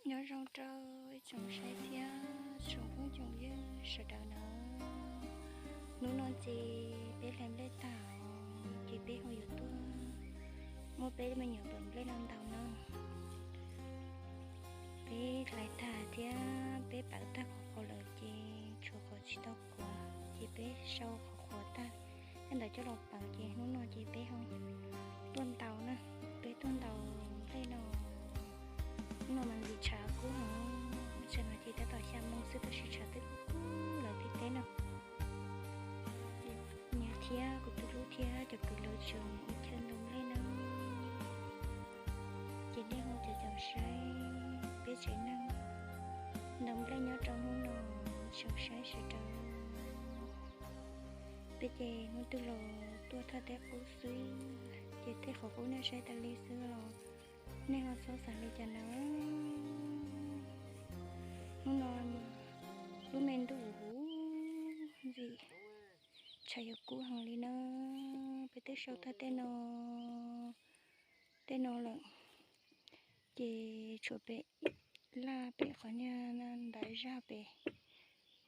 Nyob zoo rau ib tsoom saib thiab tsoom phooj tsoom ywg sawv daws na. Hnub no ces peb hlais nplej tag, ces peb ho yuav tuaj muab peb me nyuam pawv nplej no ntaus na. Peb hlais tag thiab peb pawv tag qhov qhuav lawm ces tshuav qhov tsis tau qhuav, ces peb sau qhov qhuav tag, tej ntawd coj los pawv ces hnub no ces peb ho tuaj ntaus na. Peb tuaj ntaus nplej no, hnub no mas ntxim tshav kub heev, tsam no ces tab tom xya moo xwb tab sis tshav twb kub kub lawm peb teb no. Niam thiab kuv tus hlub thiab cov kwv lawv tseem ua chaw ntaus nplej na. Ces nej ho caum caum saib peb tsev neeg ntaus nplej nyob rau hnub no, tsoom saib sawv daws. Peb ces hnub twg los tuaj thaj teb qub xwb, ces tej qhov qub nej saib tas li xwb los nej ho txhob xav li cas na. Hnub no lub me ntuj huv huv ntxim, tshav yuav kub heev li na. Peb twb sau tag tej no, tej no lawm, ces tshuav pem laj pem qhov niag ntawd zaj pem,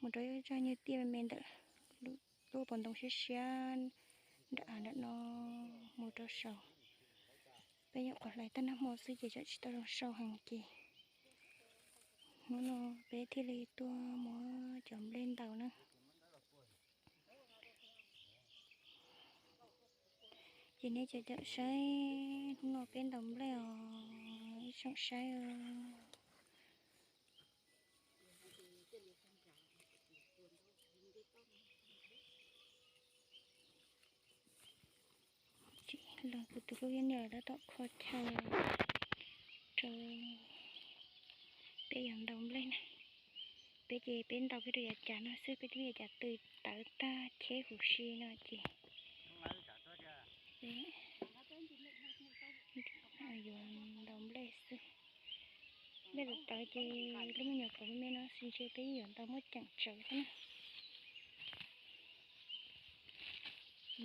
mus rau zaj niag tiaj me me ntawm lub pob ntoo siab siab nram av nram no mus rau saud. Peb nyuam qhuav hlais tag nag hmo xwb ces tsam tsis tau zoo sau heev ces hnub no peb thiaj li tuaj muab cov nplej ntaus na. Ces nej caum caum saib hnub no peb ntaus nplej os ib tsoom saib. Los kuv tus hlub thiab niam lawv tab tom kho chaw rau peb yuav ntaus nplej na. Peb ces peb ntaus peb rau yav cav no xwb, peb twb yav cav tw tawv tag cheb huv si no ces yuav ntaus nplej xwb. Nplej tawv tawv ces lub me nyuam pawv me me no xwb ntshe peb yuav ntaus muaj ceem tsawv thiab na.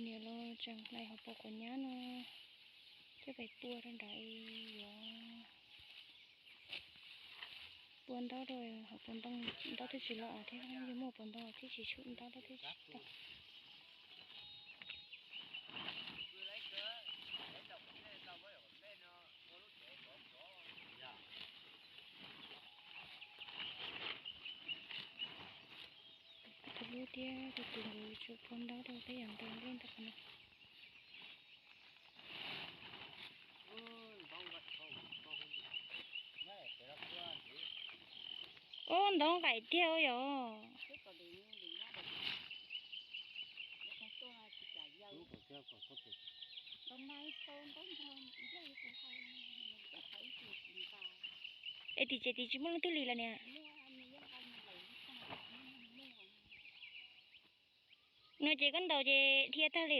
Niam los tseem hlais hauv paus quav nyab no coj pem tua rau nrad yuav tua ntaub rau hauv paus ntoo, ntaub twb tsis los thiab, yog muaj paus ntoo thiab tsis tshum ntaub thiab tsis tau. Tus hlub thiab tus kwv nkawd tseem tua ntaub rau peb yuav ntaus nplej ntawm qhov no. Ub, ntaub nqaim tiag yom. Es tim tsev tim tsis muaj leej twg li los niam? No ces koj ntaus ces dhia tag li.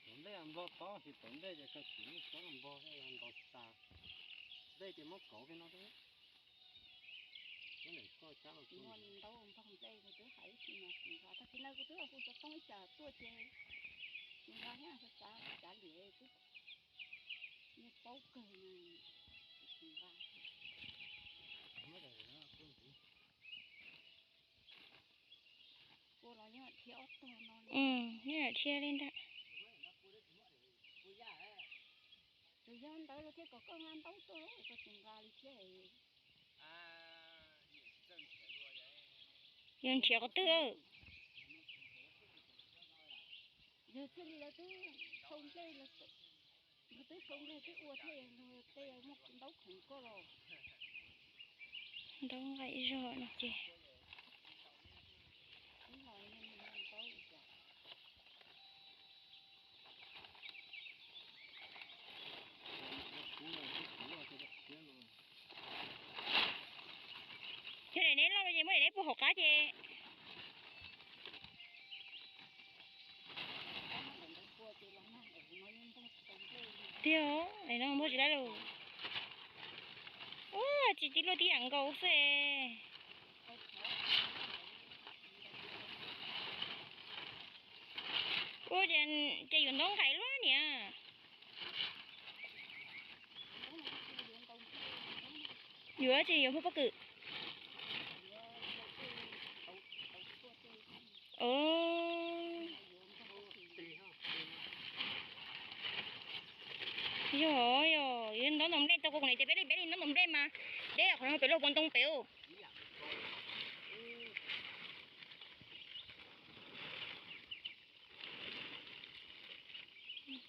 Tom ntej nplog tob, tsis tom ntej ces kawg tsis muaj tsob nplog ntaus tas. Ntej ces muab kauv pem no xwb. Ntaub nplog nplej kuv twb hais ib tsis mas tsis nqa, tag kis no kuv twb hu xov tooj ib tsam tuaj ces tsis nqa thiab, xav xav cav liam twb nyiaj paub kawg no tsis nqa. Kua los nyob dhia ob tog no. Nyob dhia li ntag. Tsuas yog ntawd los thiaj kom koj nqa ntaub tuaj, koj tsis nqa li thiab. Yog nrhiav qhov twg? Yog thiaj li lawv twb sau nplej, lawv twb sau nplej twb ua thiaj li tej muaj ntaub khoom koj los. Ntaub nqaim zog no ces. Yog daim neb loj ces muab daim neb pua hauv qab ces. Tiag, daim no npog tsis dab lus. Ua tsis tib luaj tib yam nkaus xwb. Ua ces, ces yuav ntaub nqaim luaj niam. Yuav ces yuav hu pob kws. Yog, yog, yuav ntaub ntaus nplej tau kuv niam tias peb li peb li ntaub ntaus nplej mas deb qhov no pem luag puas ntoo pem.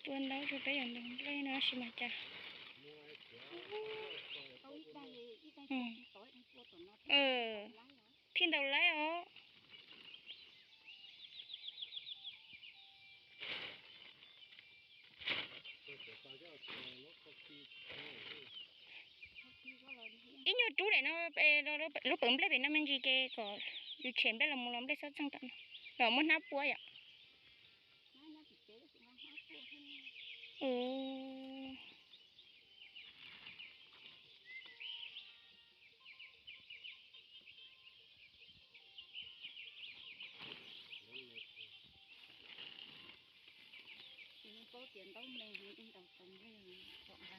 Tua ntaub rau peb yog ntaus nplej no tab sis mas cas. Thiaj ntaus laib os. Ib nyuag rub daim no, lub pawg nplej pem no me ntsis ces kom yus tshem nplej los mus los nplej xob txeej tom no, los muab hnab pua yom. Paub tias ntaub nplej, ntaus tau nplej, kom nqa,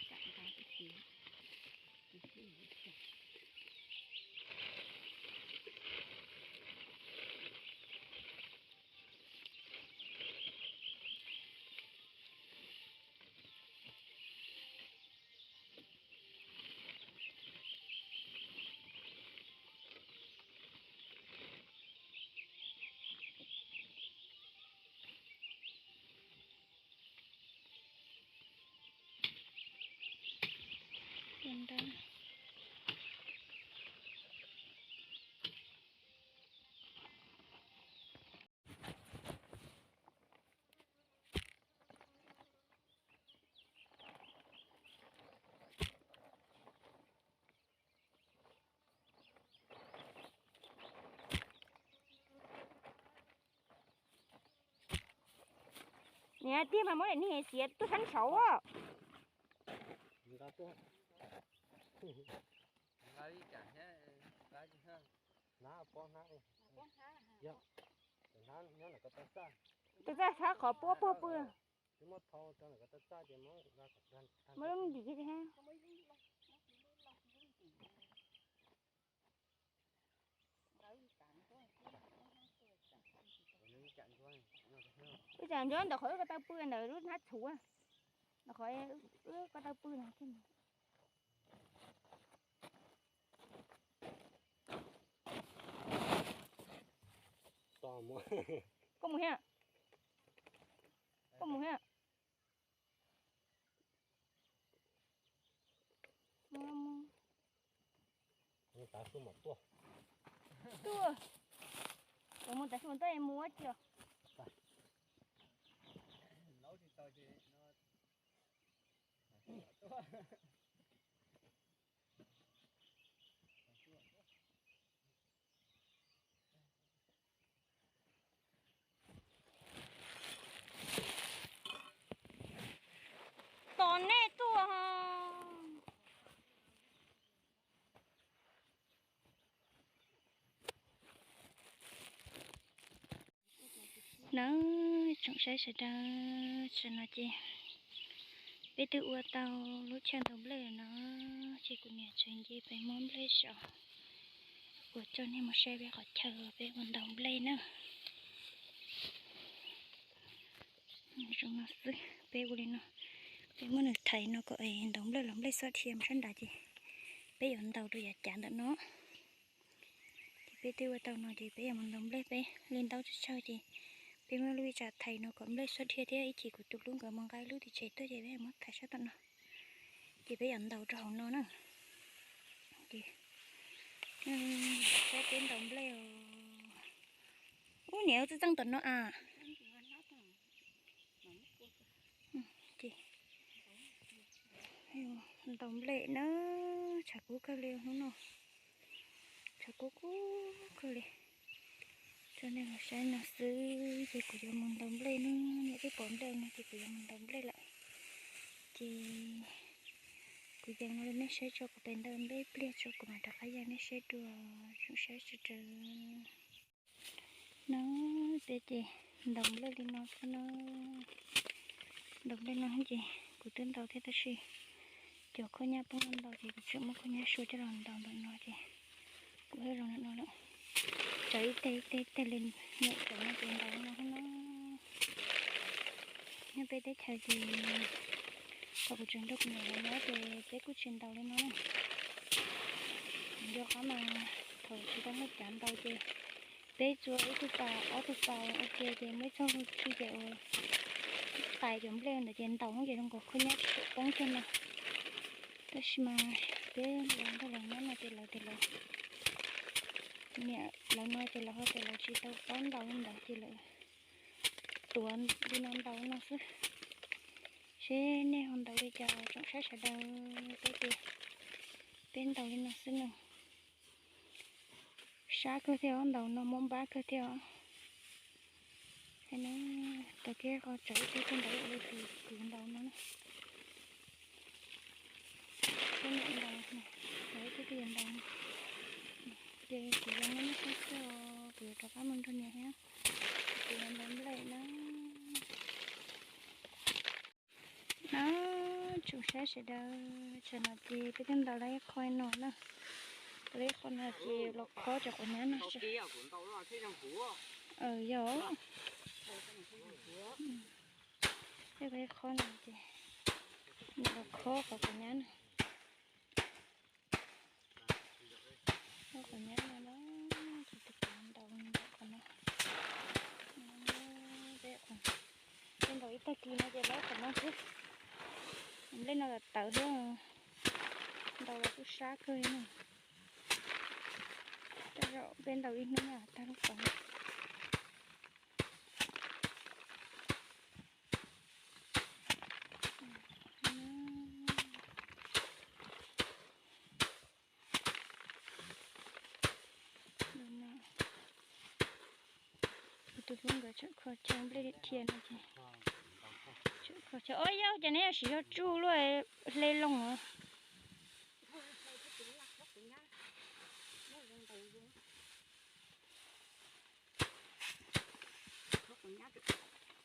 kam nqa ib tis. Niam, tiag mas muab daim niag xiav tuaj sab saud. Tus txaj sab qhov puab puag pw. Muab lub me ntsis thiab. Wb tsam ntsuab ntawm qhov wb ko taw pw ntawm lub hnab txhuv, ntawm qhov wb ko taw pw no. Koj mus thiab? Koj mus thiab? Mus, mus. Tav su mam tuaj. Tuaj. Mus tav su mam tuaj, mus ua tsi os. Tos nej tuaj. Na, tsoom saib sawv daws, tam no ces peb twb ua tau lub chaw ntaus nplej lawm no, ces kuv niam tseem nce pem muab nplej saum, ua rau nej mus saib peb qhov chaw peb ua ntaus nplej na. Zoo no xwb, peb ua li no, peb muab nws thaiv no kom ntaus nplej los nplej xob dhia mus sab nrad ces peb yuav ntaus rau yav cav ntawm no. Ces peb twb ua tau no ces peb yuav mus ntaus nplej, peb li ntaub tsawg tsawg ces peb muab lub ib tsam thaiv no kom nplej xob dhia thiab ib chim kuv tus hlub nkawd mus nqa lub tim tsev tuaj ces peb muab thaiv sab tom no. Ces peb yuav ntaus rau hauv no na. Ces saib peb ntaus nplej os. Ub, niam, txaj txeej tom no a. Ces ntaus nplej na, tshav kub kawg li hnub no, tshav kub kub kawg li. Tso nej los saib no xwb ces kuv yuav mus ntaus nplej na, niam twb pov nplej no ces kuv yuav mus ntaus nplej lawm. Ces kuv yees no rau nej saib tso, kuv pem ntaus nplej pliag tso kuv mam rov qab yees nej saib dua, tsoom saib sawv daws. No peb ces Ntaus nplej li no thiab no. Ntaus nplej no ces kuv twb ntaus thiab tab sis cov khaub nyab poob ntau ces kuv tseem muab khaub nyab sua coj los ntaus ntawm no ces kuv haj zoo no lawm. Cov ib teg ib teg ib teg li, niam cov no ces ntaus no thiab no. Nyob peb teb chaws ces thaum kuv tseem nrog kuv niam lawv nyob ces peb kuj tsis ntaus li no na. Nco qab mas thaum tsis tau muaj cav ntaus ces peb txua ib tug pas ob tug pas ua ke ces muaj ib txog lub tshij ces ua tais cov nplej ntawd ces ntaus ces zoo nkaus khaub nyab tsis tshua poob kiag no. Tab sis mas peb los nrog lawv nyob no ces lawv tias lawv, niam lawv no ces lawv ho tias lawv tsis tau paub ntaus li ntawd ces lawv tuav li no ntaus no xwb. Seb nej ho ntaus li cas tsoom saib sawv daws, peb ces peb ntaus li no xwb no. Sab kawg thiab os, ntaus no mob npab kawg thiab os. Tau kiag qhov tseem ib tug twb ntaus ua li tus kuv ntaus no na. Peb niam ntaus, lawv ib tug twb yuav ntaus. Ces kuv yuav muab nej saib xwb os, kuv yuav rov qab mus nrog niam thiab. Kuv yuav ntaus nplej na. No, tsoom saib sawv daws, tsam no ces peb twb ntaus lawm ib qho no na. Ntaus lawm ib qho no ces los khob cov quav nyab no. Yog. Peb ib qho no ces los khob cov quav nyab no. Lub qhov nyab no na, ces tus kuv ntaus ntaus qhov no. Peb ntaus ib tag kis no ces lawv qhov no xwb. Nplej no tawv thiab, ntaus los kuj sab kawg li na. Tej zaum peb ntaus ib hnub no tag lub qhov no. Kuv tus hlub nkawd tseem kho chaw nplej dhia no ces tseem kho chaw. Ob yog ces neb yuav siv zog tsuj luaj hle loo os.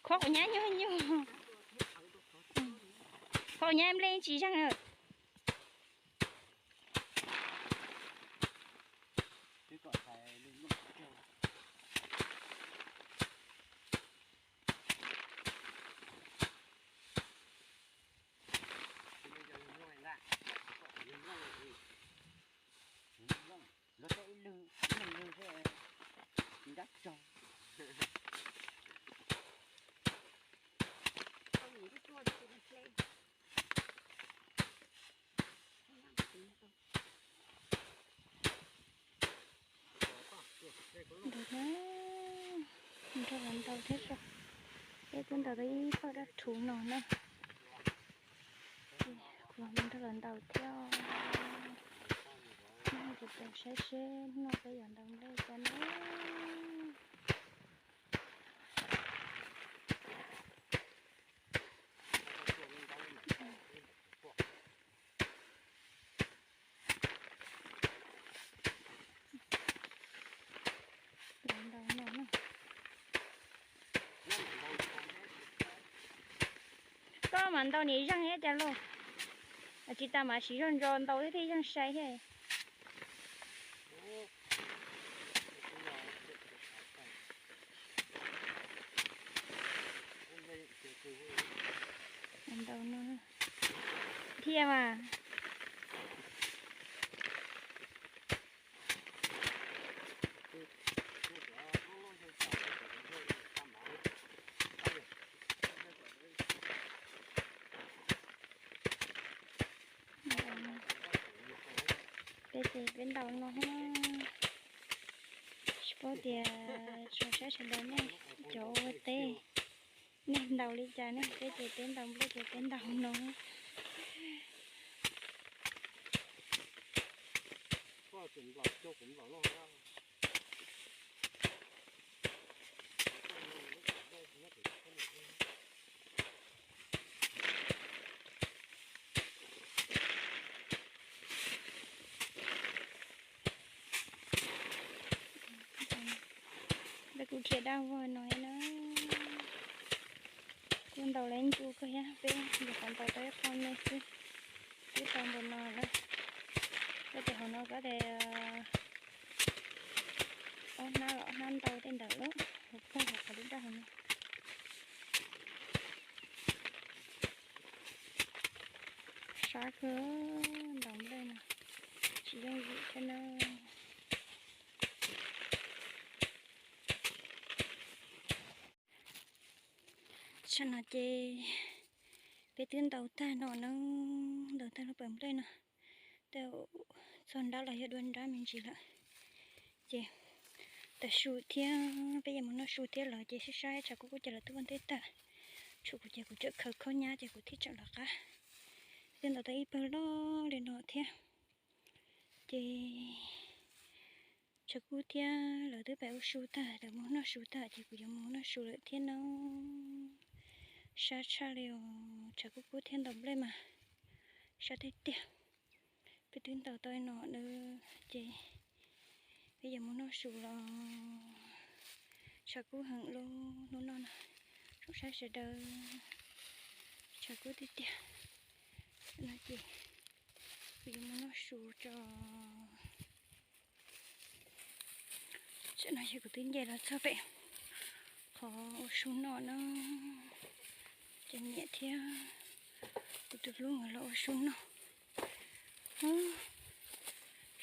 Khob quav nyab nyuag nyuag. Khob quav nyab nplej tsis zeeg na. Luag tej ib lwg, ib lwg xwb, nrab tsaug. Ntawd na, nrog lawv ntaus thiab tso. Peb twb ntaus tau ib pawg dab rhuv no na. Kuv nrog lawv ntaus thiab. Nyob ces saib seb hnub no peb yuav ntaus nplej cas na. Koj mas ntaus niam zeeg thiab cas lauj. Tsis tas mas siv zog ntso ntaus thiab thiaj zeeg sai thiab. Ntaus no thiaj mas. Peb ces peb ntaus no thiab. Tsis paub tias tsoom saib sawv daws nej cov ua teb, nej ntaus li cas ne? Peb ces peb ntaus nplej ces peb ntaus no. Lawv kuj khiav dab vog no na. Ntaus lawv ncu kawg thiab, peb nyuam qhuav ntaus tau ib qho me xwb, twb tau npaum no na. Koj tias hauv no koj tias ob hnab los ob hnab ntau tej ntawd lawm, hauv pog hauv qhov dub daj hauv no. Sab kawg, ntaus nplej no tsis yooj yim thiab na. Tsam no ces peb twb ntaus tag no na, ntaus tag lub pawg nplej no, tau txog nrab los yog dua nrab me ntsis lawm. Ces tawm su thiab, peb yuav mus noj su thiab lawm ces saib saib tshav kub kub ces lawv twb ua ntej tag. Tshuav kuv ces kuv tseem khaws khaub nyab ces kuv thiaj tseem lawv qab. Twb ntaus tau ib pawg loj li no thiab. Ces tshav kub thiab lawv twb pais ua su tag, lawv mus noj su tag ces kuv yuav mus noj su lawm thiab no. Sab tshaj li os, tshav kub kub thiab ntaus nplej mas sab tiag tiag. Peb twb ntaus tau no na, ces peb yuav mus noj su los. Tshav kub heev lub hnub no na, zoo saib sawv daws, tshav kub tiag tiag. No ces kuv yuav mus noj su tso. Tam no ces kuv twb nce los txog pem qhov ua su noj na, ces niam thiab kuv tus hlub nkawd los ua su noj.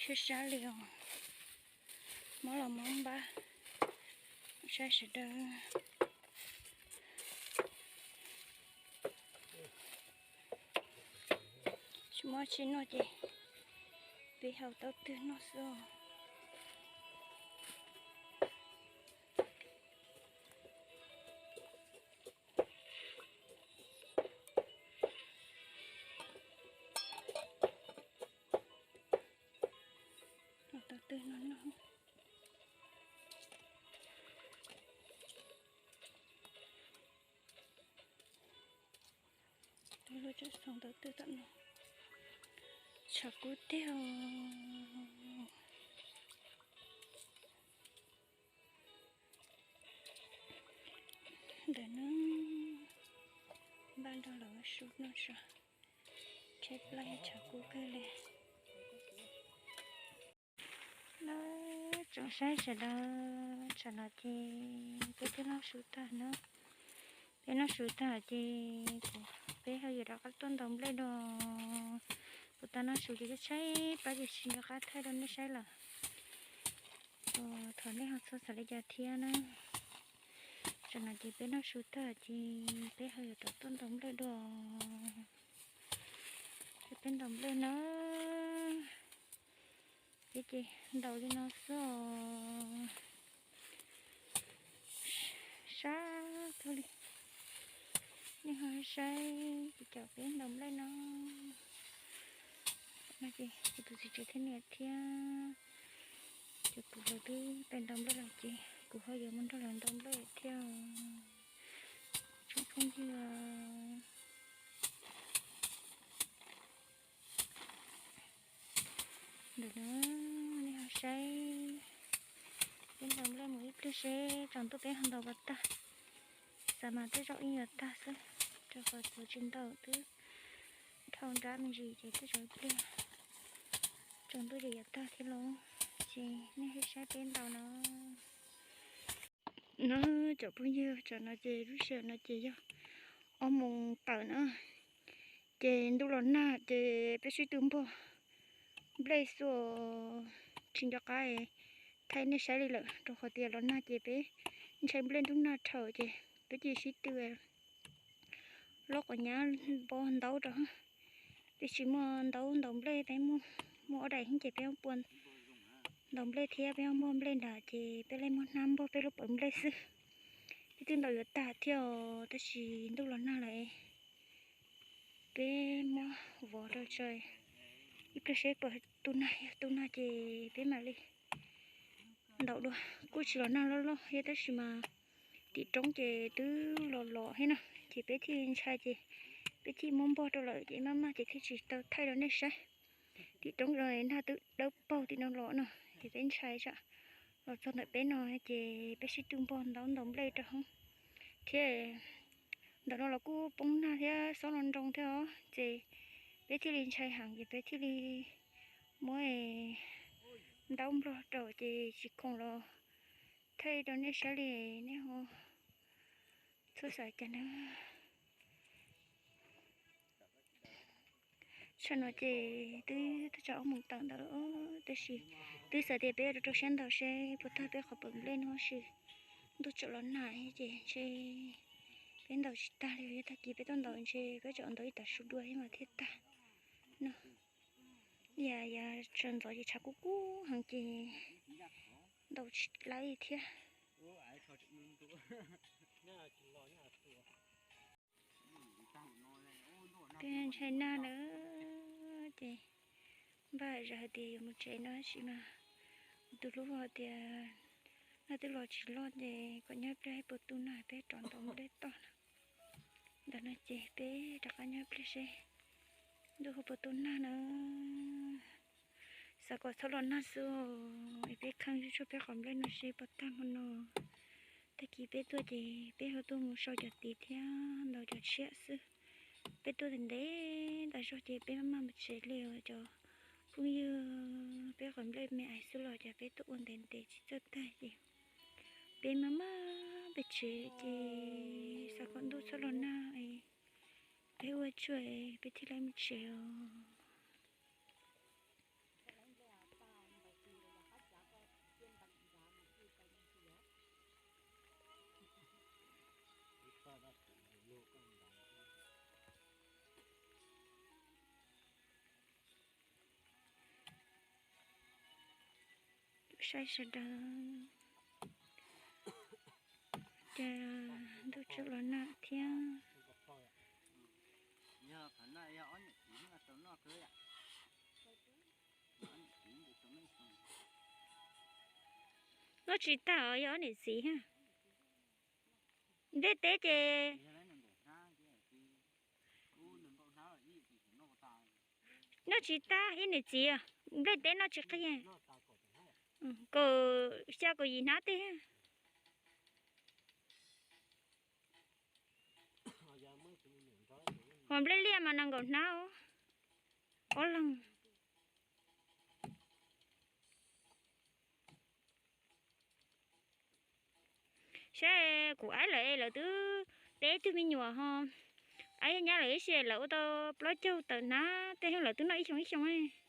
Sab sab li os, mob los mob npab, saib sawv daws. Tsis muaj tsi noj ces peb hau taub twg noj xwb. Hau taub twg noj noj. Lub tseem xoo taub twg tom no, tshav kub tiag. Ntawm no npaj nrog lawv ua su noj tso, tshaib plab tshav kub kawg li. Tsoom saib sawv daws, tsam no ces peb twb noj su tag na. Peb noj su tag ces kuv, peb ho yuav rov qab tuaj ntaus nplej dua. Kuv tau noj su ces tshaib plab ces tsis nco qab thaij rau nej saib lawm. Thov nej ho txhob xav li cas thiab na. Tsam no ces peb noj su tag ces peb ho yuav rov tuaj ntaus nplej dua. Peb ntaus nplej na. Peb ces ntaus li no xwb os. Sab kawg li. Nej ho saib ces cov peb ntaus nplej no. No ces kuv tus txiv tsev thiab niam thiab cov kuv lawv twb pais ntaus nplej lawm ces kuv ho yuav mus nrog lawv ntaus nplej thiab. Tsoom phooj ywg, ntawm no nej ho saib, peb ntaus nplej mus ib pliag seb tsaus ntuj peb ho ntaus puas tag. Xav mas tej zaum yeej yuav tag xwb, rau qhov tsuav tsis ntaus twb dhau nrab me ntsis ces tej zaum ib pliag tsaus ntuj ces yuav tag thiab lauj. Ces nej ho saib peb ntaus no. No cov phooj ywg, tsam no ces lub sij hawm no ces yog ob moos tawm na, ces ntuj los nag ces peb sib tw npog nplej xwb, tsis nco qab thaij nej saib li lawm rau qhov tias los nag ces peb ntshai nplej ntuj nag rhawv ces peb cia sib tw lub quav nyab npog ntaub rau. Peb tsis muaj ntaub ntaus nplej, peb muaj ob daim heeb ces peb pua ntaus nplej thiab peb npog nplej nrad ces peb leej muab hnab npog peb lub pawv nplej xwb. Peb twb ntaus yuav tag thiab os tab sis ntuj los nag lawm, peb muab vov rau tso ib pliag seb puas tu nag, yog tu nag ces peb mam li ntaus dua. Kuj tsis los nag loj loj thiab tab sis mas tim roob ces twb los los thiab no ces peb thiaj ntshai ces peb thiaj muab npog rau lawm ces maj maj ces thiaj tsis tau thaij rau nej saib. Tim roob nag twb dawb paug tim no los no ces peb ntshai tsam los txog ntawm peb no ces peb sib tw npog ntaub ntaus nplej rau hoob thiab. Ntawm no los kuj poob nag thiab xob los nroo thiab os, ces peb thiaj li ntshai heev ces peb thiaj li muab ntaub nplog rau ces tsis khoom los thaij rau nej saib li, nej ho txhob xav cas na. Tsam no ces twb twb txog ob moos tawm ntawd lawm, tab sis twb xav tias peb rau rau siab ntaus seb puas tag peb qhov pawg nplej no, tab sis ntuj tsaus los nag ces ntshe peb ntaus tsis tag li, yog tag kis peb tuaj ntaus ntshe peb tsam ntaus ib tag su dua thiab mas thiaj tag no. Yam yam tshav ntxov ces tshav kub kub heev ces ntaus tsis laib thiab. Twb ntshai nag na, ces npaj zam hais tias yuav mus tsev no tab sis mas kuv tus hlub hais tias nag twb los tsis loj ces kom nyob ib pliag puas tu nag peb rov ntaus nplej toj na. Ntawm no ces peb rov qab nyob ib pliag seb ntuj ho puas tu nag na. Xav kom txhob los nag xwb es peb kheej zuj zus peb qhov nplej no seb puas tag hmo no. Tag kis peb tuaj ces peb ho tuaj mus sau cov tiv thiab ntaus cov tshiab xwb. Peb tuaj ntev ntev tas zog ces peb maj maj mus tsev li os cov phooj ywg. Peb qhov nplej me ais xwb los cas peb tuaj ua ntev ntev tsis txawj tag ces peb maj maj pem tsev ces xav kom ntuj txhob los nag es peb ua tsuag peb thiaj li mus tsev os. Saib sawv daws, ces ntuj tsaus los nag thiab. Noj tsis tag os, yog ob niam txiv ha. Nplej teb ces noj tsis tag ib niam txiv, nplej teb noj tsis qig. Kaum xya kaum yim hnab tej. Hos nplej liaj mas nees nkaum hnab, ob leeg. Saib kuv aib lawv es lawv twb teb tug me nyuam ho, aib nyab lawv ib si lawv ua tau plaub caug tawm hnab tej, lawv twb noj ib xyoo ib xyoo.